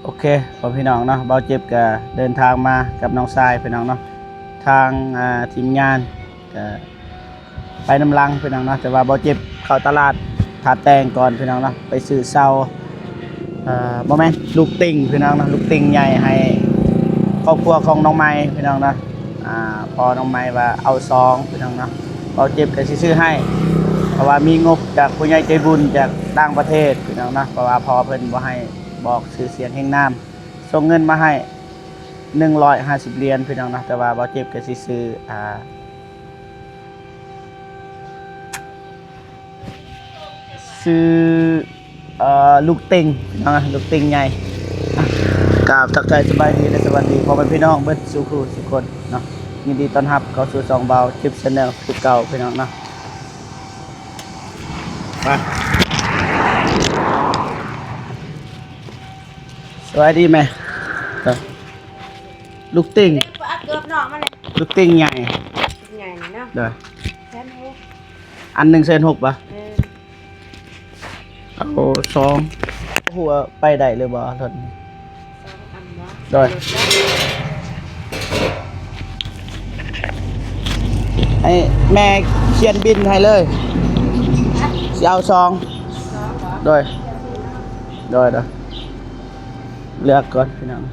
ໂອເຄ ພໍ່ພີ່ນ້ອງເນາະ, ເບົາເຈັບກະເດີນທາງມາກັບນ້ອງຊາຍ ພີ່ນ້ອງເນາະ, ທາງ ອ່າ ທີມງານກະໄປນຳຫຼັງ ພີ່ນ້ອງເນາະ, ແຕ່ວ່າເບົາເຈັບເຂົ້າຕະຫຼາດທ່າແຕງກ່ອນ ພີ່ນ້ອງເນາະ, ໄປຊື້ເສົາ ເອີ ບໍ່ແມ່ນ ລູກຕິ່ງ ພີ່ນ້ອງເນາະ, ລູກຕິ່ງໃຫຍ່ໃຫ້ຄອບຄົວຂອງນ້ອງໃໝ່ ພີ່ນ້ອງເນາະ. ອ່າ ພໍ່ນ້ອງໃໝ່ວ່າເອົາສອງ ພີ່ນ້ອງເນາະ, ເບົາເຈັບກະຊິຊື້ໃຫ້ ເພາະວ່າມີງົບຈາກຜູ້ໃຫຍ່ໃຈບຸນຈາກຕ່າງປະເທດ ພີ່ນ້ອງເນາະ, ເພາະວ່າພໍ່ເພິ່ນບໍ່ໃຫ້ບອກຊື່ສຽງຮຽງນາມ, ສົ່ງເງິນມາໃຫ້ໜຶ່ງຮ້ອຍຫ້າສິບຫຼຽນ ພີ່ນ້ອງເນາະ, ແຕ່ວ່າເບົາເຈັບກະຊິຊື້ ອ່າ ຊື້ ເອີ ລູກຕິ່ງເນາະ, ລູກຕິ່ງໃຫຍ່. ອ່ະ ກາບທັກທາຍສະບາຍດີ ແລະ ສະຫວັດດີພໍ່ແມ່ພີ່ນ້ອງເບິດສູ່ຜູ້ສູ່ຄົນເນາະ, ຍິນດີຕ້ອນຮັບເຂົ້າສູ່ຊ່ອງເບົາເຈັບ Channel ຄືເກົ່າ ພີ່ນ້ອງເນາະ. ໄປ ສະບາຍດີແມ່. ລູກຕິ່ງ ເກືອບນ້ອງມາແລ້ວ ລູກຕິ່ງໃຫຍ່ ໃຫຍ່ນີ້ເນາະ. ໂດຍ ແສນຫົກ ອັນໜຶ່ງແສນຫົກບໍ່? ແມ່ນ ເອົາສອງ. ບໍ່ຮູ້ວ່າໄປໄດ້ຫຼືບໍ່ລົດນີ້? ສອງອັນບໍ່? ໂດຍ ໃຫ້ແມ່ຂຽນບິນໃຫ້ເລີຍ ຊິເອົາສອງ. ສອງບໍ່? ໂດຍ ໂດຍ ໂດຍ ເລືອກກ່ອນ ພີ່ນ້ອງ.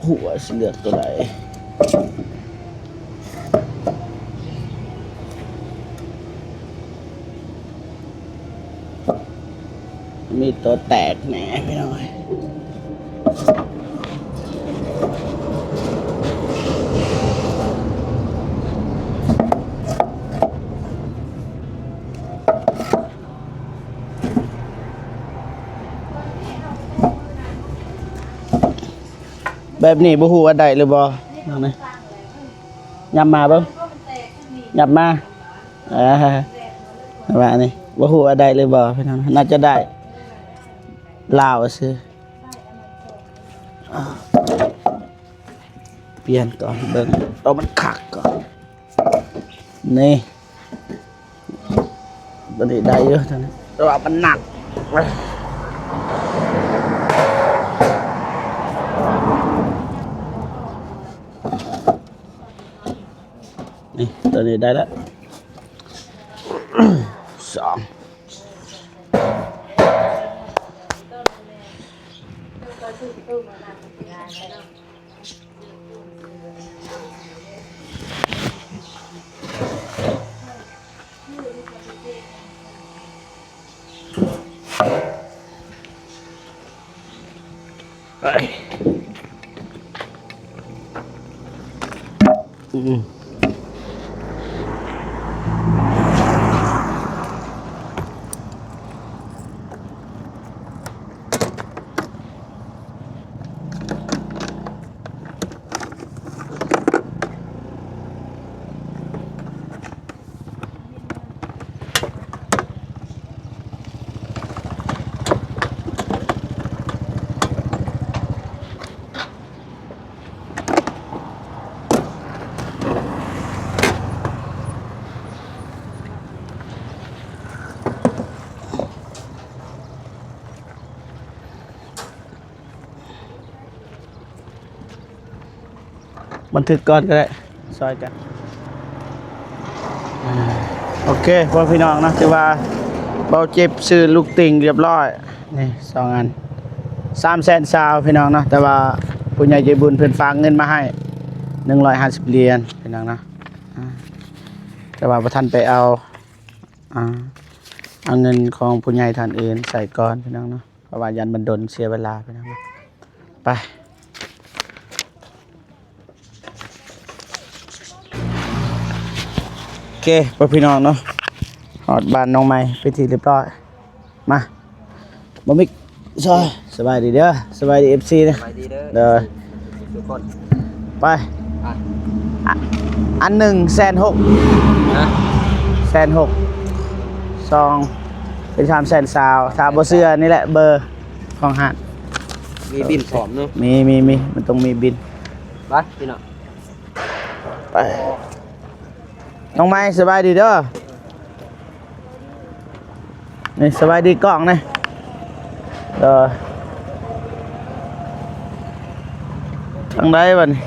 ຫົວຊິເລືອກຕົວໃດ? ມີຕົວແຕກແດ່ ພີ່ນ້ອງເອີຍ. ແບບນີ້ບໍ່ຮູ້ວ່າໄດ້ຫຼືບໍ່ ນ້ອງນີ້. ຫຍັບມາເບິ່ງ ຫຍັບມາ ອ່າ ວ່ານີ້ ບໍ່ຮູ້ວ່າໄດ້ຫຼືບໍ່ ພີ່ນ້ອງ, ໜ້າຈະໄດ້ ລາວຊື່. ອ່າ ປ່ຽນກ່ອນ ເບິ່ງໂຕມັນຄັກກ່ອນ. ນີ້ ຕົວນີ້ໄດ້ຢູ່ ຕົວນີ້ ແຕ່ວ່າມັນໜັກ. ນີ້ ຕົວນີ້ໄດ້ແລ້ວ ສອງ. ບັນທຶກກ່ອນກໍໄດ້ ຊ່ອຍກັນ. ໂອເຄ ພໍ່ແມ່ພີ່ນ້ອງເນາະ, ຖືວ່າເບົາເຈັບຊື້ລູກຕິ່ງຮຽບຮ້ອຍ ນີ້ສອງອັນ ສາມແສນຊາວ ພີ່ນ້ອງເນາະ, ແຕ່ວ່າຜູ້ໃຫຍ່ໃຈບຸນເພິ່ນຝາກເງິນມາໃຫ້ໜຶ່ງຮ້ອຍຫ້າສິບຫຼຽນ ພີ່ນ້ອງເນາະ, ແຕ່ວ່າບໍ່ທັນໄປເອົາ ອ່າ ເອົາເງິນຂອງຜູ້ໃຫຍ່ທ່ານອື່ນໃສ່ກ່ອນ ພີ່ນ້ອງເນາະ, ເພາະວ່າຢ້ານມັນດົນເສຍເວລາ ພີ່ນ້ອງເນາະ. ໄປ ໂອເຄ ພໍ່ແມ່ພີ່ນ້ອງເນາະ, ຮອດບ້ານນ້ອງໃໝ່ເປັນທີ່ຮຽບຮ້ອຍ. ມາ ບໍ່ມີ ສະ ສະບາຍດີເດີ ສະບາຍດີ ເອັຟຊີ ເດີ ສະບາຍດີເດີ ເດີ ເອັຟຊີ ທຸກຄົນ. ໄປ ອ່ະ ອະ ອັນໜຶ່ງແສນຫົກ ຮະ ແສນຫົກ ສອງເປັນສາມແສນຊາວ. ຖ້າບໍ່ເຊື່ອ ນີ້ແຫຼະເບີຂອງຮ້ານ ມີບິນພ້ອມເນາະ. ມີ ມີ ມີ ມັນຕ້ອງມີບິນ. ໄປ ພີ່ນ້ອງ ໄປ. ນ້ອງໄມ້ ສະບາຍດີເດີ. ນີ້ ສະບາຍດີກ້ອງນີ້. ເອີ ທາງໃດບັດນີ້?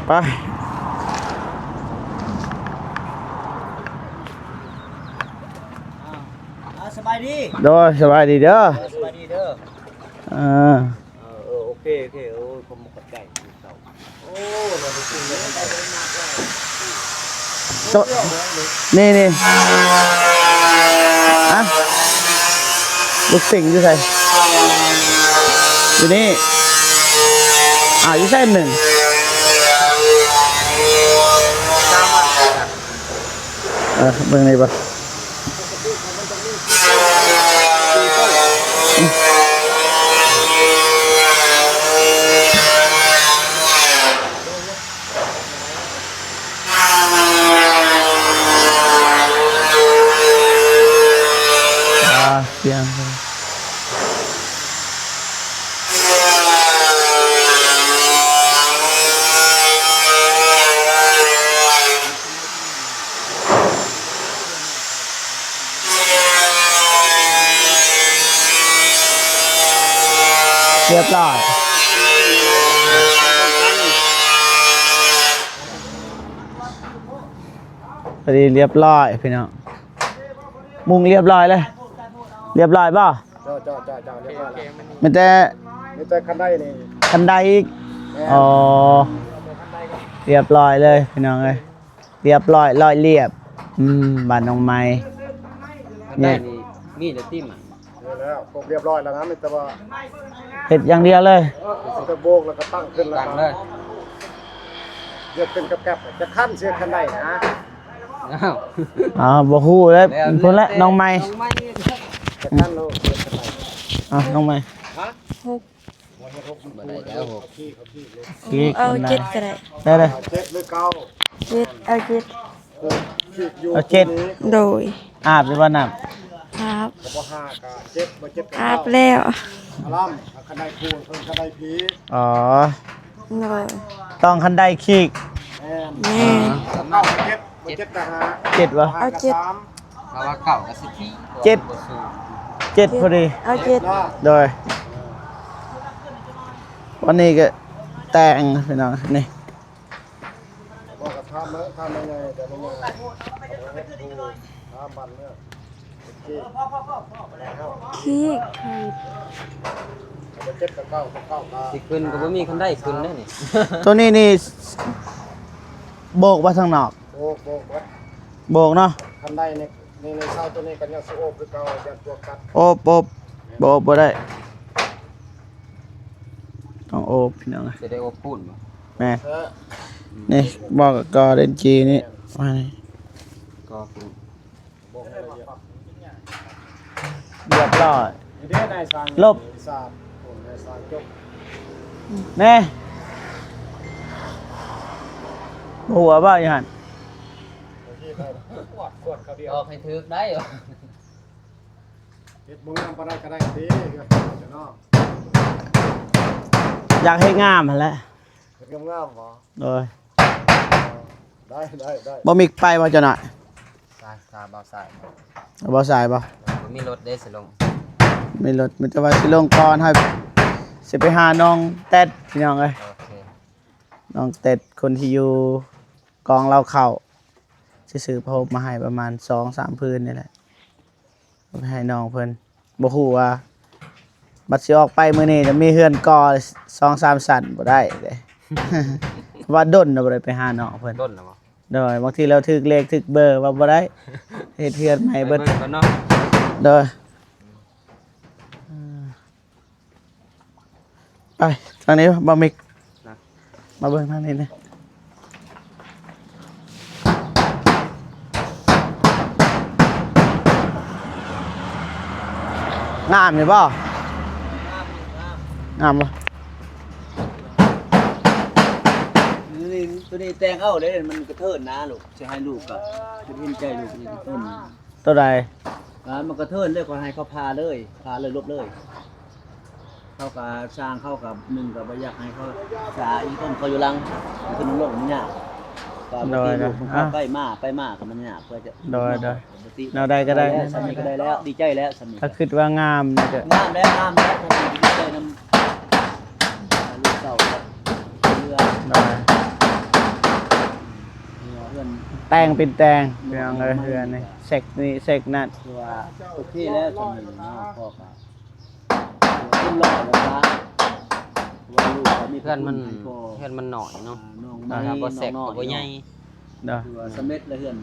ໄປ. ອ່າ ສະບາຍດີ. ໂດຍ ສະບາຍດີເດີ. ເອີ ສະບາຍດີເດີ. ອ່າ ເອີ ເອີ ໂອເຄ ໂອເຄ. ໂອ້ຍ ຂອບໃຈ. ໂຕ ນີ້ ນີ້ ຮະ ລູກສິງຢູ່ໃສ? ຢູ່ນີ້. ອ້າວ ຢູ່ໃສໜຶ່ງ? ເອີ ເບິ່ງນີ້ບໍ່? ອ່າ ສຽງ. ຮຽບຮ້ອຍ ພໍດີຮຽບຮ້ອຍພີ່ນ້ອງ. ມຸງຮຽບຮ້ອຍເລີຍ. ຮຽບຮ້ອຍບໍ່? ເຈົ້າ ເຈົ້າ ເຈົ້າ ເຈົ້າ ຮຽບຮ້ອຍແລ້ວ. ມີແຕ່ ມີແຕ່ຄັນໄດນີ້ ຄັນໄດອີກ. ແມ່ນ. ອໍ ຮຽບຮ້ອຍເລີຍພີ່ນ້ອງເອີຍ. ຮຽບຮ້ອຍ ຮ້ອຍລຽບ. ອືມ ບ້ານນ້ອງໃໝ່ ຄັນໄດນີ້ ມີແຕ່ຕິມ. ນີ້ແລ້ວ ຄົບຮຽບຮ້ອຍແລ້ວນະ. ມີແຕ່ວ່າ ເຮັດຢ່າງດຽວເລີຍ. ເອີ ມີແຕ່ໂບກແລ້ວກໍຕັ້ງຂຶ້ນ ຕັ້ງເລີຍ. ເຮັດເປັນແກັບໆ ຈະຄັນເສຍຄັນໄດນະ. ອ້າວ ອໍ ບໍ່ຮູ້ເລີຍ. ແລ້ວ ພຸ້ນແຫຼະ ແລ້ວແຕ່ນ້ອງໃໝ່ ນ້ອງໃໝ່ ຈະຄັນໂລດເສຍຄັນໄດ. ອ່ະ ນ້ອງໃໝ່ ຮະ? ຫົກ ບໍ່ໄດ້ແລ້ວ ຫົກ ເອົາເຈັດກໍໄດ້. ໄດ້ເລີຍ ເຈັດຫຼືເກົ້າ? ເຈັດ ເອົາເຈັດ. ເອົາເຈັດ. ໂດຍ. ອາບຢູ່ບໍ່ນ້ຳ? ອາບ. ກໍບໍ່ຫ້າກໍເຈັດ ບໍ່ເຈັດກໍເກົ້າ. ອາບແລ້ວ. ອາລຳ ຄັນໄດຄູນ ເພິ່ນຄັນໄດຜີ. ອໍ ໂດຍ. ຕ້ອງຄັນໄດຄີກ. ແມ່ນ ແມ່ນ. ເກົ້າກໍເຈັດ ບໍ່ເຈັດກໍຫ້າ. ເຈັດບໍ່? ເອົາເຈັດ. ເຮົາວ່າເກົ້າກໍສິບສີ່ ເຈັດ ບໍ່ສູງ ເຈັດພໍດີ. ເອົາເຈັດ. ໂດຍ. ວັນນີ້ກໍແຕ່ງພີ່ນ້ອງນີ້. ບໍ່ກໍຖາມເນາະ ຖາມແມ່ໃຫຍ່ ແຕ່ແມ່ໃຫຍ່ຖາມບັນເນາະ. ຄີກ ເຈັດກັບເກົ້າ ກັບເກົ້າກໍ ຊິຂຶ້ນກໍບໍ່ມີຄັນໄດຂຶ້ນເດ້ນີ້. ໂຕນີ້ນີ້ ໂບກບໍ່ທາງນອກ? ໂບກ ໂບກເບິດ. ໂບກເນາະ. ຄັນໄດນີ້ ນີ້ ນີ້ເສົາໂຕນີ້ກໍຍັງຊິໂອບຄືເກົ່າ ຢ້ານປວກກັດ. ໂອບ ໂອບ ບໍ່ໂອບບໍ່ໄດ້ ຕ້ອງໂອບພີ່ນ້ອງ. ຊິໄດ້ໂອບປູນບໍ່? ແມ່ນ. ເອີ ນີ້ ບໍ່ກໍເລນຈີນີ້ ແມ່ນ ມານີ້ ກໍປູນ. ຮຽບຮ້ອຍ. ນີ້ເດ້ນາຍຊ່າງ ລົບ ສາບ ໂອ້ ນາຍຊ່າງຈົບ ແນ່ ບໍ່ຫົວບໍ່ຢູ່ຫັ້ນ. ກວດ ກວດເຂົາດຽວ ອອກໃຫ້ຖືກໄດ້. ເຮັດບໍ່ງາມປານໃດກໍໄດ້ຕິ ເນາະ. ຢາກເຮັດງາມຫັ້ນແຫຼະ. ເຮັດງາມໆບໍ? ໂດຍ. ໄດ້ ໄດ້ ໄດ້. ບໍ່ມີໄປບໍ່ເຈົ້າໜ້ອຍ? ສາຍ ສາຍ ບໍ່ສາຍ ບໍ່ສາຍບໍ່? ບໍ່ມີລົດເດ້ ຊິລົງ ມີລົດ ມີແຕ່ວ່າຊິລົງກ່ອນ ເຮົາຊິໄປຫານ້ອງແຕັດ ພີ່ນ້ອງເອີຍ. ໂອເຄ ນ້ອງແຕັດ ຄົນທີ່ຢູ່ກອງເລົ່າເຂົ້າ ຊິຊື້ຜ້າຫົ່ມມາໃຫ້ປະມານສອງສາມຜືນນີ້ແຫຼະ ເອົາໄປໃຫ້ນ້ອງເພິ່ນ. ບໍ່ຮູ້ວ່າບັດຊິອອກໄປມື້ນີ້ ຈະມີເຮືອນກໍ່ສອງສາມຊັ້ນບໍ່ໄດ້ເດ້ ເພາະວ່າດົນແລ້ວບໍ່ໄດ້ໄປຫານ້ອງເພິ່ນ. ດົນແລ້ວບໍ່? ໂດຍ. ບາງທີລາວຖືກເລກຖືກເບີວ່າບໍ່ໄດ້ ເຮັດເຮືອນໃໝ່ເບິດ ໄປເບິ່ງກ່ອນເນາະ. ໂດຍ. ເອີ ໄປທາງນີ້ບໍ່ ບໍ່ມິກ ນະ ມາເບິ່ງທາງນີ້ນະ. ງາມຢູ່ບໍ່? ງາມ ງາມ ງາມບໍ່? ໂຕນີ້ແຕ່ງເອົາເດ້ ມັນກະເທີນນະລູກ ຊິໃຫ້ລູກກະເຫັນໃຈລູກນີ້ ຕົ້ນ ໂຕໃດ? ກະມັນກະເທີນເດ້ ຂ້ອຍໃຫ້ເຂົາຜ່າເລີຍ ຜ່າເລີຍ ລົບເລີຍ. ເຂົາກະຊ່າງ ເຂົາກະ ໜຶ່ງກະບໍ່ຢາກໃຫ້ເຂົາສາອີກ ເຂົາຢູ່ຫຼັງ ຂຶ້ນລົງມັນຍາກ ກະ ໂດຍ ໂດຍ ເອົາ ໄປມາ ໄປມາກໍມັນຍາກ ເພື່ອຈະ ໂດຍ ໂດຍ ແນວໃດກໍໄດ້ ໄດ້ແລ້ວ ສ່ຳນີ້ກໍໄດ້ແລ້ວ ດີໃຈແລ້ວ ສ່ຳນີ້ ຖ້າຄິດວ່າງາມນີ້ກໍ ງາມແລ້ວ ງາມແລ້ວ ສ່ຳນີ້ກໍດີໃຈນຳ ລູກເຕົ້າ ເຮືອນ ໂດຍ ເຮືອນ ແຕ່ງເປັນແຕ່ງ ພີ່ນ້ອງເອີຍ ເຮືອນນີ້ ເຊັກນີ້ເຊັກນັ້ນ ຖືວ່າໂອເຄແລ້ວ ສ່ຳນີ້ເນາະ ພໍ່ກໍ ເຕັມຮ້ອຍແລ້ວ ເພາະວ່າລູກກໍມີ ເຮືອນມັນ ເຮືອນມັນນ້ອຍເນາະ ອ່າ ນ້ອງໃໝ່ ຖ້າບໍ່ແຊັກກໍບໍ່ໃຫຍ່ ເນາະ ຖືວ່າສຳເລັດແລ້ວ ເຮືອນ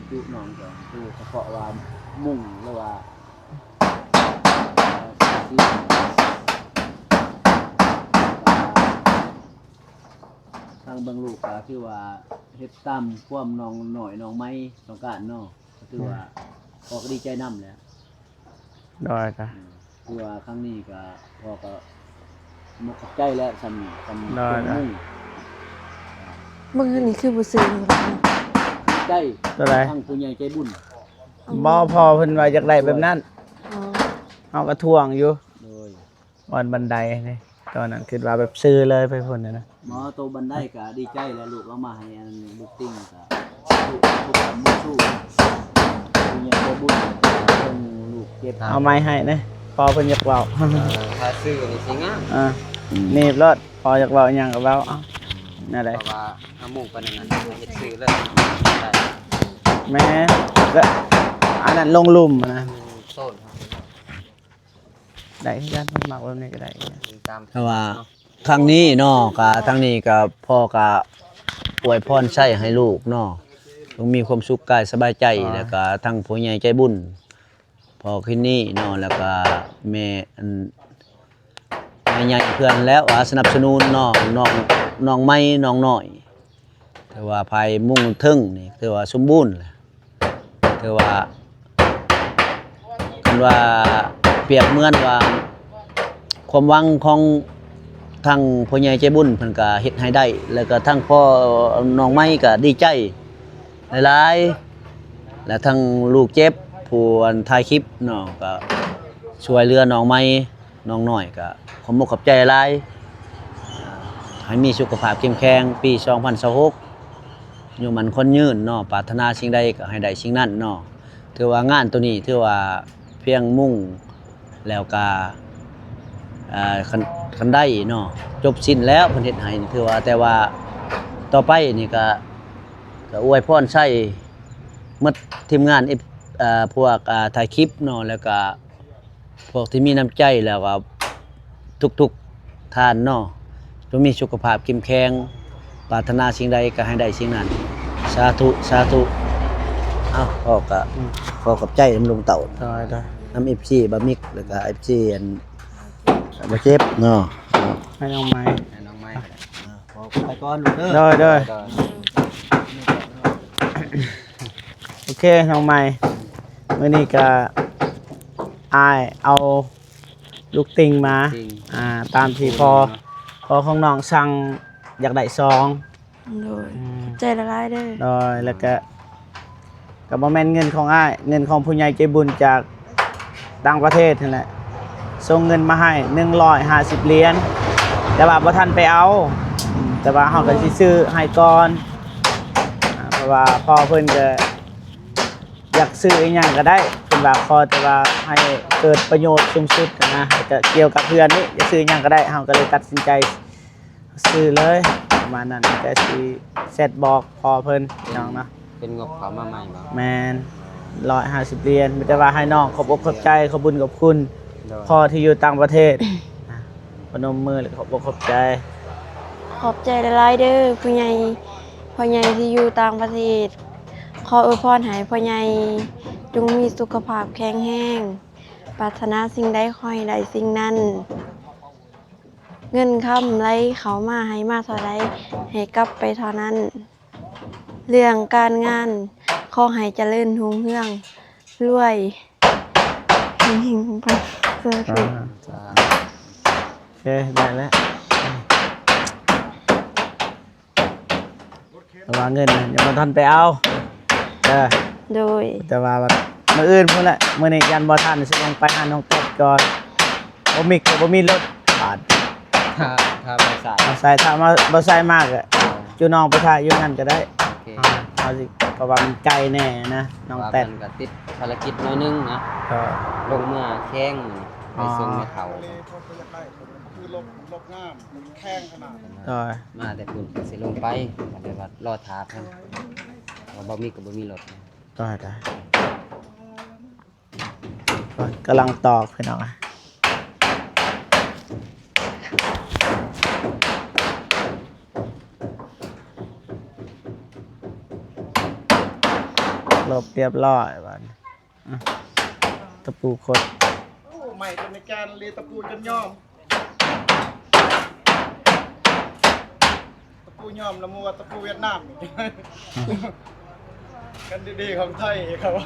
ຈຸນ້ອງກໍຄືສະເພາະວ່າມຸງ ຫຼືວ່າ ທາງເບິ່ງລູກກໍຖືວ່າເຮັດຕາມຄວາມນ້ອງນ້ອຍນ້ອງໃໝ່ຕ້ອງການເນາະ ກໍຖືວ່າ ອືມ ພໍ່ກໍດີໃຈນຳແຫຼະ ໂດຍ ອືມ ຄືວ່າຄັ້ງນີ້ກໍ ພໍ່ກໍໝົດຂອບໃຈແລ້ວ ສ່ຳ ສ່ຳ ໂດຍ ເປັນໝູ່ ເບິ່ງອັນນີ້ຄືບໍ່ຊື່ ໃຈ ຕົວໃດ? ທາງຜູ້ໃຫຍ່ໃຈບຸນ ບໍ່ ພໍ່ເພິ່ນວ່າຢາກໄດ້ແບບນັ້ນ ອໍ ເຮົາກໍທວງຢູ່ ໂດຍ ບ່ອນບັນໄດນີ້ ຕອນນັ້ນຄິດວ່າແບບຊື້ເລີຍໄປພຸ້ນນະ ໝໍໂຕບັນໄດກໍດີໃຈແລ້ວ ລູກເອົາມາໃຫ້ອັນລູກຕິ່ງກໍ ລູກ ລູກບຸນຊູ ຜູ້ໃຫຍ່ໃຈບຸນ ເພິ່ນລູກເກັບ ເອົາໄມ້ໃຫ້ແດ່ ພໍ່ເພິ່ນຢາກເວົ້າ ເອີ ຖ້າຊື້ນີ້ຊິງາມ ອ່າ ອືມ ນີ້ໂລດ ພໍ່ຢາກເວົ້າຫຍັງກໍເວົ້າ ເອົາ ແນວໃດ ເພາະວ່າເອົາໝູ່ປານນັ້ນ ເຮັດຊື້ເລີຍ ແມ່ນ ແລ້ວອັນນັ້ນລົງລຸ່ມນະ ໂຊນ ໄດ້ຄືກັນ ມັກແບບນີ້ກໍໄດ້ຄືກັນ ຕາມ ເພາະວ່າ ເນາະ ຄັ້ງນີ້ເນາະ ກະ ທາງນີ້ກະ ພໍ່ກະອວຍພອນໄຊໃຫ້ລູກເນາະ ຈົ່ງມີຄວາມສຸກກາຍສະບາຍໃຈ ອໍ ແລ້ວກະທັງຜູ້ໃຫຍ່ໃຈບຸນ ພໍ່ຄິນນີ້ເນາະ ແລ້ວກະແມ່ ອັນ ແມ່ໃຫຍ່ເພື່ອນແລ້ວ ວ່າສະໜັບສະໜູນເນາະ ນ້ອງ ນ້ອງໃໝ່ ນ້ອງນ້ອຍ ຖືວ່າພາຍມຸງເທິງນີ້ຖືວ່າສົມບູນແຫຼະ ຖືວ່າ ຄັນວ່າປຽບເໝືອນວ່າຄວາມຫວັງຂອງທາງພໍ່ໃຫຍ່ໃຈບຸນເພິ່ນກະເຮັດໃຫ້ໄດ້ ແລ້ວກະທາງພໍ່ນ້ອງໃໝ່ກະດີໃຈຫຼາຍໆ ແລະ ທາງລູກເຈັບ ຜູ້ອັນຖ່າຍຄລິບເນາະ ກະຊ່ວຍເຫຼືອນ້ອງໃໝ່ ນ້ອງນ້ອຍກໍຂອບອົກຂອບໃຈຫຼາຍ ໃຫ້ມີສຸຂະພາບເຂັ້ມແຂງ ປີສອງພັນຊາວຫົກ ອາຍຸໝັ້ນຂວັນຍືນເນາະ ປາດຖະໜາສິ່ງໃດກໍໃຫ້ໄດ້ສິ່ງນັ້ນເນາະ ຖືວ່າງານໂຕນີ້ຖືວ່າພຽງມຸງແລ້ວກໍ ເອີ ຄັນ ຄັນໄດ້ເນາະ ຈົບສິ້ນແລ້ວເພິ່ນເຮັດໃຫ້ ຖືວ່າ ແຕ່ວ່າຕໍ່ໄປນີ້ກໍ ກໍອວຍພອນໃສ່ໝົດທີມງານ ເອັຟ ເອີ ພວກ ອ່າ ຖ່າຍຄລິບເນາະ ແລ້ວກໍ ພວກທີ່ມີນ້ຳໃຈ ແລ້ວກໍທຸກໆທ່ານເນາະ ຈົ່ງມີສຸຂະພາບເຂັ້ມແຂງ ປາດຖະໜາສິ່ງໃດກໍໃຫ້ໄດ້ສິ່ງນັ້ນ ສາທຸ ສາທຸ. ເອົ້າ ຂໍຂອບ ອືມ ຂໍຂອບໃຈນຳລຸງເຕົ້າ ໂດຍ ໂດຍ ນຳເອັຟຊີບ່າວມິກ ແລ້ວກໍເອັຟຊີອັນ ບ່າວເຈັບເນາະ ໃຫ້ນ້ອງໃໝ່ ໃຫ້ນ້ອງໃໝ່ ອ່າ ຂໍໄປກ່ອນລູກເດີ ໂດຍ ໂດຍ ໂດຍ ໂອເຄ ນ້ອງໃໝ່ ມື້ນີ້ກະອ້າຍເອົາລູກຕິ່ງມາ ຕິ່ງ ອ່າ ຕາມທີ່ພໍ່ ພໍ່ຂອງນ້ອງສັ່ງຢາກໄດ້ສອງ ໂດຍ ອືມ ຂອບໃຈຫຼາຍໆເດີ ໂດຍ ແລ້ວກະ ກໍບໍ່ແມ່ນເງິນຂອງອ້າຍ ເງິນຂອງຜູ້ໃຫຍ່ໃຈບຸນຈາກຕ່າງປະເທດຫັ້ນແຫຼະ ສົ່ງເງິນມາໃຫ້ໜຶ່ງຮ້ອຍຫ້າສິບຫຼຽນ ແຕ່ວ່າບໍ່ທັນໄປເອົາ ແຕ່ວ່າເຮົາກໍຊິຊື້ໃຫ້ກ່ອນ ອ່າ ເພາະວ່າພໍ່ເພິ່ນກໍຢາກຊື້ອີ່ຫຍັງກໍໄດ້ ເພິ່ນວ່າຂໍແຕ່ວ່າໃຫ້ເກີດປະໂຫຍດສູງສຸດນະ ແລ້ວກໍກ່ຽວກັບເຮືອນນີ້ ຢາກຊື້ຫຍັງກໍໄດ້ ເຮົາກໍເລີຍຕັດສິນໃຈ ຊື້ເລີຍ ປະມານນັ້ນ ແຕ່ຊິແຊັດບອກພໍ່ເພິ່ນ ພີ່ນ້ອງເນາະ ເປັນງົບເຂົ້າມາໃໝ່ບໍ່? ແມ່ນ ຮ້ອຍຫ້າສິບຫຼຽນ ມີແຕ່ວ່າໃຫ້ນ້ອງຂອບອົກຂອບໃຈ ຂອບບຸນຂອບຄຸນ ໂດຍ ພໍ່ທີ່ຢູ່ຕ່າງປະເທດ ອ່າ ປະນົມມື ແລ້ວກໍຂອບອົກຂອບໃຈ ຂອບໃຈຫຼາຍໆເດີ ຜູ້ໃຫຍ່ ພໍ່ໃຫຍ່ທີ່ຢູ່ຕ່າງປະເທດ ຂໍອວຍພອນໃຫ້ພໍ່ໃຫຍ່ຈົ່ງມີສຸຂະພາບແຂງແຮງ ປາດຖະໜາສິ່ງໃດຂໍໃຫ້ໄດ້ສິ່ງນັ້ນ. ເງິນຄຳໄຫຼເຂົ້າມາ ໃຫ້ມາເທົ່າໃດ ໃຫ້ກັບໄປເທົ່ານັ້ນ. ເລື່ອງການງານ ຂໍໃຫ້ຈະເລີນຮຸ່ງເຮືອງ ລວຍ ເຮັງໆ ປັງໆ ສາທຸ. ອ່າ ໂອເຄ ໄດ້ແລ້ວ. ແຕ່ວ່າເງິນຍັງບໍ່ທັນໄປເອົາເດີ ໂດຍ ແຕ່ວ່າມື້ອື່ນພຸ້ນແຫຼະ ມື້ນີ້ຢ້ານບໍ່ທັນ ຊິລົງໄປຫານ້ອງແຕດກ່ອນ ບໍ່ມີ ກໍບໍ່ມີລົດບາດ ຖ້າ ຖ້າບໍ່ສາຍ ບໍ່ສາຍ ຖ້າມາ ບໍ່ສາຍມາກະ ຈູນ້ອງໄປຖ້າຢູ່ນັ້ນກໍໄດ້ ໂອເຄ ເຮົາຊິ ເພາະວ່າມັນໄກແດ່ນະ ນ້ອງແຕັດ ວ່າເພິ່ນກໍຕິດພາລະກິດໜ້ອຍໜຶ່ງນະ ກໍລົງເມືອແຂວງ ໄປສົ່ງແມ່ເຖົ້າ ໂດຍ ມາແຕ່ພຸ້ນກໍຊິລົງໄປ ກໍເລີຍວ່າລໍຖ້າເພິ່ນ ເພາະວ່າບໍ່ມີກໍບໍ່ມີລົດ ໂດຍ ໂດຍ. ກຳລັງຕອກ ພີ່ນ້ອງ ລົບຮຽບຮ້ອຍບາດນີ້ ອະ ຕະປູຂົດ ໂອ້ ໄມ້ຕົວນີ້ແກ່ນອີ່ຫຼີ ຕະປູຈົນຍອມ. ຕະປູຍອມລະໝູ່ວ່າຕະປູຫວຽດນາມ ກັນດີໆຂອງໄທເຂົາວ່າ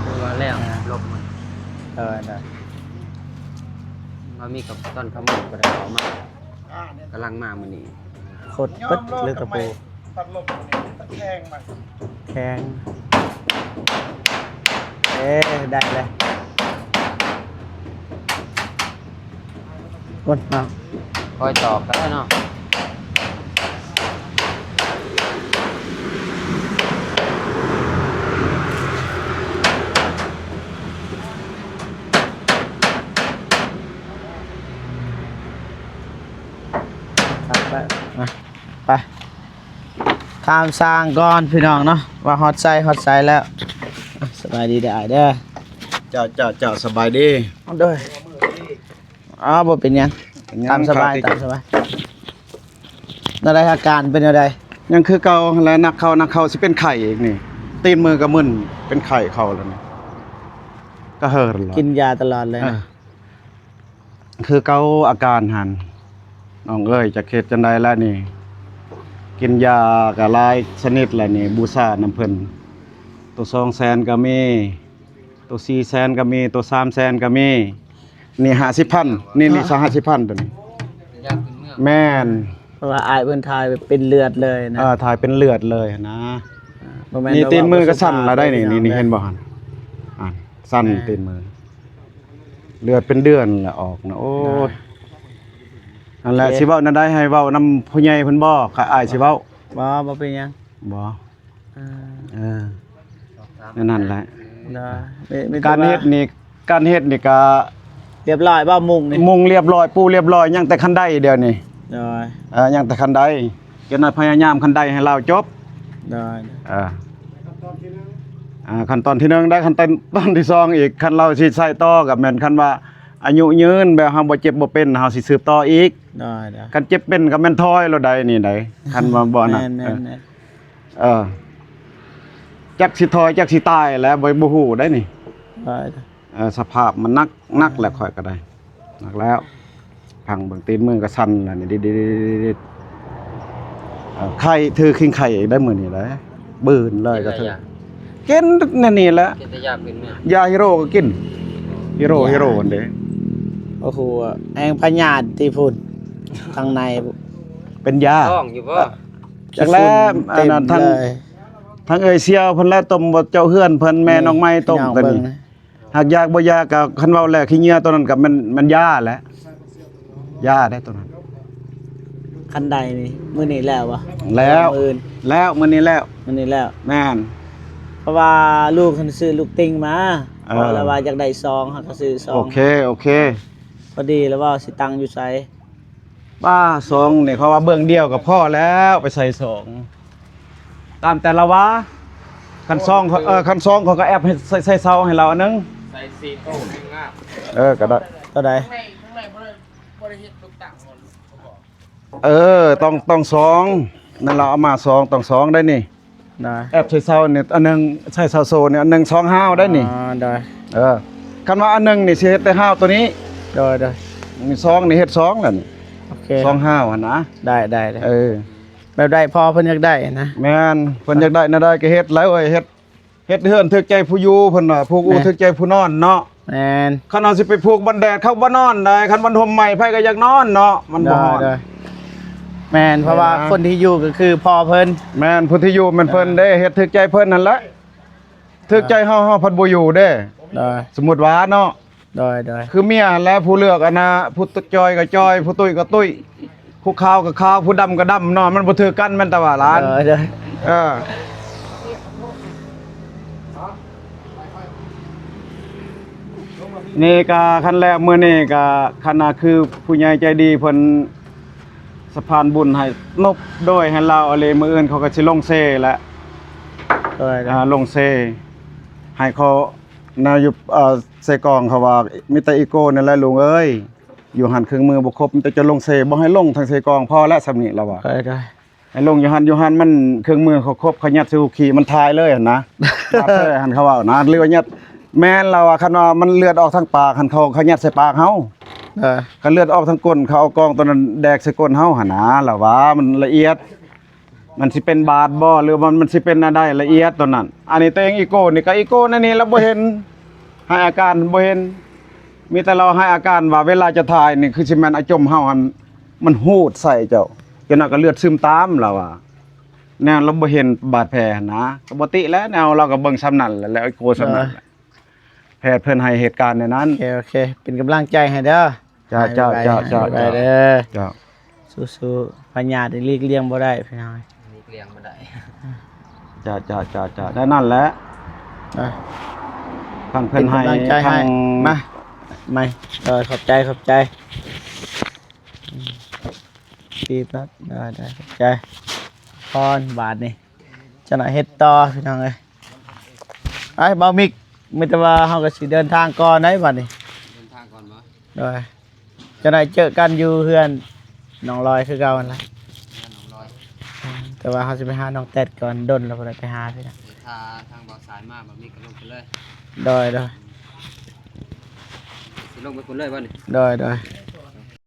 ຄືວ່າແລ້ວ ລົບມັນ ເອີ ນະ ວ່າມີກັບຕອນຂະໂມຍກໍໄດ້ເອົາມາ ອ່າ ກຳລັງມາມື້ນີ້ ໂຄດເບິດເລີຍຕະປູ. ຕັດລົມນີ້ ແຂງມັນ ແຂງ ເອີ ໄດ້ແລ້ວ ໂອ້ຍ ເນາະ ຄ່ອຍຕອກກໍໄດ້ເນາະ ຄັກແລ້ວ ມາ ໄປ ຖາມຊ່າງກ່ອນພີ່ນ້ອງເນາະ ວ່າຮອດໃສ ຮອດໃສແລ້ວ. ອ່ະ ສະບາຍດີເດີອ້າຍເດີ. ເຈົ້າ ເຈົ້າ ເຈົ້າ ສະບາຍດີ. ໂດຍ. ອໍ ບໍ່ເປັນຫຍັງ ເປັນຫຍັງ ຕາມສະບາຍ ຕາມສະບາຍ. ແນວໃດ ອາການເປັນແນວໃດ? ຍັງຄືເກົ່າຫັ້ນແຫຼະ ໜັກເຂົ້າ ໜັກເຂົ້າ ຊິເປັນໄຂ້ອີກນີ້ ຕີນມືກະມຶນ ເປັນໄຂ້ເຂົ້າແລ້ວນີ້ ກະເຫີນແລ້ວ ກິນຢາຕະຫຼອດເລີຍ. ອ່າ. ຄືເກົ່າອາການຫັ້ນ ນ້ອງເອີຍ ຈັກເຮັດຈັ່ງໃດລະນີ້ ກິນຢາກະຫຼາຍຊະນິດລະນີ້ ບູຊານຳເພິ່ນ ໂຕສອງແສນກະມີ ໂຕສີ່ແສນກະມີ ໂຕສາມແສນກະມີ ນີ້ຫ້າສິບພັນ ນີ້ ນີ້ສາມສິບພັນໂຕນີ້ ແມ່ນ ເພາະວ່າອ້າຍເພິ່ນຖ່າຍເປັນເລືອດເລີຍນະ ເອີ ຖ່າຍເປັນເລືອດເລີຍນະ ບໍ່ແມ່ນ ນີ້ຕີນມືກະສັ່ນລະໄດ໋ນີ້ ນີ້ ນີ້ເຫັນບໍ່ຫັ້ນ ອັນ ສັ່ນ ແມ່ນ ຕີນມື ເລືອດເປັນເດືອນລະອອກນະ ໂອ້ຍ ນັ້ນແຫຼະ ຊິເວົ້າແນວໃດ ໃຫ້ເວົ້ານຳຜູ້ໃຫຍ່ເພິ່ນບໍ່ ຂ້າ ອ້າຍຊິເວົ້າ ບໍ່ ບໍ່ເປັນຫຍັງ ບໍ່ ເອີ ເອີ ແນວນັ້ນແຫຼະ ໂດຍ ມີ ມີແຕ່ວ່າ ການເຮັດນີ້ ການເຮັດນີ້ກະລຽບຮ້ອຍບໍ່ ມຸງນີ້ ມຸງລຽບຮ້ອຍ ປູລຽບຮ້ອຍ ຍັງແຕ່ຄັນໄດດຽວນີ້ ໂດຍ ເອີ ຍັງແຕ່ຄັນໄດ ຈະໜ້ອຍພະຍາຍາມຄັນໄດໃຫ້ລາວຈົບ ໂດຍ ເອີ ອ່າ ຂັ້ນຕອນທີໜຶ່ງໄດ້ ຂັ້ນຕອນ ຕອນທີສອງອີກ ຄັນລາວຊິໃຊ້ຕໍ່ກະແມ່ນ ຄັນວ່າອາຍຸຍືນ ແບບເຮົາບໍ່ເຈັບບໍ່ເປັນ ເຮົາຊິສືບຕໍ່ອີກ ໂດຍ ໂດຍ ຄັນເຈັບເປັນກະແມ່ນຖອຍໂລດໄດ໋ນີ້ໄດ໋ ຄັນວ່າບໍ່ນະ ແມ່ນໆໆ ເອີ ຈັກຊິຖອຍຈັກຊິຕາຍແຫຼະ ບໍ່ ບໍ່ຮູ້ໄດ໋ນີ້ ໂດຍ ເອີ ສະພາບມັນໜັກ ໜັກແຫຼະ ຂ້ອຍກະໄດ້ ໜັກແລ້ວ ພັງເບິ່ງຕີນມືກະສັ່ນລະນີ້ ດິດໆ ເອີ ໄຂ້ ຖືຄີງໄຂ້ອີກໄດ໋ມື້ນີ້ໄດ໋ ບືນເລີຍກະຖື ກິນແນວນີ້ແຫຼະ ກິນແຕ່ຢາພື້ນເມືອງ ຢາຮີໂຣກະກິນ ຮີໂຣ ຮີໂຣຫັ້ນເດ ໂອ້ໂຫ ແຮງພະຍາດຕິພຸ້ນ ທາງໃນ ເປັນຢາ ທ້ອງຢູ່ບໍ່? ຈັກແລ້ວ ອັນນັ້ນ ທາງເອີຍຊຽວເພິ່ນແລະ ຕົ້ມບໍ່ເຈົ້າເຮືອນເພິ່ນ ແມ່ນ້ອງໄມ້ຕົ້ມຕົວນີ້ ຫາກຢາກບໍ່ຢາກກະ ຄັນເວົ້າແລ້ວຂີ້ເຫຍື້ອໂຕນັ້ນກະແມ່ນ ແມ່ນຢາແຫຼະ ຢາໄດ໋ໂຕນັ້ນ ຄັນໄດນີ້ ມື້ນີ້ແລ້ວບໍ່? ແລ້ວ ມື້ອື່ນ ແລ້ວ ມື້ນີ້ແລ້ວ ມື້ນີ້ແລ້ວ ແມ່ນ ເພາະວ່າລູກຫັ້ນຊື້ລູກຕິ່ງມາ ເອີ ເພາະລະວ່າຢາກໄດ້ຊອງ ເຮົາກະຊື້ຊອງ ໂອເຄ ໂອເຄ ພໍດີລະເວົ້າຊິຕັ້ງຢູ່ໃສ? ປ້າ ຊອງນີ້ ເຂົາວ່າເບື້ອງດຽວກະພໍແລ້ວ ໄປໃສ່ຊອງ ຕາມແຕ່ລະວ່າ ຄັນຊອງ ເອີ ຄັນຊອງເຂົາກະແອບໃຫ້ໃສ່ ໃສ່ເສົາໃຫ້ລາວອັນໜຶ່ງ ໃສ່ສີ່ໂຕງາມ ເອີ ກະໄດ້ ໂຕໃດ? ເອີ ຕ້ອງ ຕ້ອງຊອງ ນັ້ນລະເອົາມາຊອງ ຕ້ອງຊອງໄດ໋ນີ້ ນະ ແອບໃສ່ເສົານີ້ອັນໜຶ່ງ ໃສ່ເສົາໂຊນີ້ອັນໜຶ່ງ ຊອງຮ້າວໄດ໋ນີ້ ອໍ ໂດຍ ເອີ ຄັນວ່າອັນໜຶ່ງນີ້ຊິເຮັດແຕ່ຮ້າວໂຕນີ້ ໂດຍ ໂດຍ ນີ້ຊອງນີ້ເຮັດຊອງລະນີ້ ໂອເຄ ຊອງຮ້າວຫັ້ນນະ ໄດ້ ໄດ້ ໄດ້ ເອີ ແບບໃດພໍເພິ່ນຢາກໄດ້ນະ ແມ່ນ ເພິ່ນຢາກໄດ້ແນວໃດກະເຮັດແລ້ວເອີຍ ເຮັດ ເຮັດເຮືອນຖືກໃຈຜູ້ຢູ່ ເພິ່ນວ່າ ຜູກອູ່ ແມ່ນ ຖືກໃຈຜູ້ນອນເນາະ ແມ່ນ ຄັນເຮົາຊິໄປຜູກບັນແດດ ເຂົາບໍ່ນອນໃດ໋ ຄັນມັນຮົ່ມໄມ້ ໃຜກະຢາກນອນເນາະ ມັນບໍ່ຮ້ອນ ໂດຍ ໂດຍ ແມ່ນ ເພາະວ່າ ແມ່ນ ຄົນທີ່ຢູ່ກະຄືພໍ່ເພິ່ນ ແມ່ນ ຜູ້ທີ່ຢູ່ແມ່ນເພິ່ນເດ້ ເຮັດຖືກໃຈເພິ່ນຫັ້ນແຫຼະ ຖືກໃຈເຮົາ ເຮົາພັດບໍ່ຢູ່ເດ້ ໂດຍ ສົມມຸດວ່າເນາະ ໂດຍ ໂດຍ ຄືເມຍຫັ້ນແຫຼະ ຜູ້ເລືອກອັນນະ ຜູ້ຈ່ອຍກະຈ່ອຍ ຜູ້ຕຸ້ຍກະຕຸ້ຍ ຜູ້ຂາວກໍຂາວ ຜູ້ດຳກໍດຳເນາະ ມັນບໍ່ຖືກກັນແມ່ນແຕ່ວ່າຫຼານ ເອີ ເອີ ນີ້ກະຄັນແລ້ວ ມື້ນີ້ກະຄັນວ່າຄືຜູ້ໃຫຍ່ໃຈດີເພິ່ນສະພານບຸນໃຫ້ນົບໂດຍໃຫ້ລາວອາລີ ມື້ອື່ນເຂົາກໍຊິລົງເຊແຫຼະ ໂດຍ ອ່າ ລົງເຊ ໃຫ້ເຂົາ ແນວຢູ່ ເອີ ເຊກອງເຂົາວ່າ ມີແຕ່ອີໂກ້ນີ້ແຫຼະລຸງເອີຍ ຢູ່ຫັ້ນເຄື່ອງມືບໍ່ຄົບ ມີແຕ່ຈະລົງເຊ ບໍ່ໃຫ້ລົງທາງເຊກອງ ພໍແລ້ວສ່ຳນີ້ລາວວ່າ ໂດຍ ໂດຍ ໃຫ້ລົງຢູ່ຫັ້ນ ຢູ່ຫັ້ນມັນເຄື່ອງມືເຂົາຄົບ ເຂົາຍັດໃສ່ຫົວຂີ້ມັນຖ່າຍເລີຍຫັ້ນນະ ບາດແຜຫັ້ນເຂົາເວົ້ານະ ຫຼືວ່າຍັດ ແມ່ນລາວວ່າ ຄັນວ່າມັນເລືອດອອກທາງປາກຫັ້ນ ເຂົາ ເຂົາຍັດໃສ່ປາກເຮົາ ເອີ ຄັນເລືອດອອກທາງກົ້ນ ເຂົາເອົາກອງໂຕນັ້ນແດກໃສ່ກົ້ນເຮົາຫັ້ນນະ ລາວວ່າ ມັນລະອຽດ ມັນຊິເປັນບາດບໍ່ ຫຼືວ່າມັນ ມັນຊິເປັນແນວໃດ ລະອຽດໂຕນັ້ນ ອັນນີ້ແຕ່ງອີໂກ້ນີ້ ກໍອີໂก้ໃນນີ້ລະບໍ່ເຫັນ ໃຫ້ອາການບໍ່ເຫັນ ມີແຕ່ລາວໃຫ້ອາການວ່າເວລາຈະຖ່າຍນີ້ ຄືຊິແມ່ນອາຈົມເຮົາຫັ້ນ ມັນຫູດໃສ່ເຈົ້າ ຈັກໜ້ອຍກໍເລືອດຊຶມຕາມ ລາວວ່າ ແນວລາວບໍ່ເຫັນບາດແຜຫັ້ນນະ ກໍບໍ່ຕິແຫຼະ ແນວລາວກໍເບິ່ງສ່ຳນັ້ນແຫຼະ ແລ້ວອີໂກ້ສ່ຳນັ້ນແຫຼະ ແພດເພິ່ນໃຫ້ເຫດການແນວນັ້ນ ໂອເຄ ໂອເຄ ເປັນກຳລັງໃຈໃຫ້ເດີ ເຈົ້າ ເຈົ້າ ເຈົ້າ ເຈົ້າ ເຈົ້າ ເດີ ເຈົ້າ ສູ້ໆ ພະຍາດນີ້ຫຼີກລ່ຽງບໍ່ໄດ້ພີ່ນ້ອງ ຫຼີກລ່ຽງບໍ່ໄດ້ ເຈົ້າ ເຈົ້າ ເຈົ້າ ເຈົ້າ ແນວນັ້ນແຫຼະ ອ່ະ ທາງເພິ່ນໃຫ້ ເປັນກຳລັງໃຈໃຫ້ ທາງ ມາ ມາ ເອີ ຂອບໃຈ ຂອບໃຈ ອືມ ດີແລ້ວ ໄດ້ ໄດ້ ຂອບໃຈ ພອນບາດນີ້ ຈັກໜ້ອຍເຮັດຕໍ່ພີ່ນ້ອງເອີຍ ໄອ້ ບ່າວມິກ ມີແຕ່ວ່າເຮົາກໍຊິເດີນທາງກ່ອນໄດ໋ບາດນີ້ ເດີນທາງກ່ອນບໍ່? ໂດຍ ຈັກໜ້ອຍເຈີກັນຢູ່ເຮືອນນ້ອງລອຍຄືເກົ່າຫັ້ນລະ ເຮືອນນ້ອງລອຍ ແຕ່ວ່າເຮົາຊິໄປຫານ້ອງແຕັດກ່ອນ ດົນແລ້ວບໍ່ໄດ້ໄປຫາເທື່ອ ຖ້າທາງບ່າວສາຍມາ ບ່າວມິກກໍລົງໄປເລີຍ ໂດຍ ໂດຍ ຊິລົງໄປພຸ້ນເລີຍບໍ່ນີ້? ໂດຍ ໂດຍ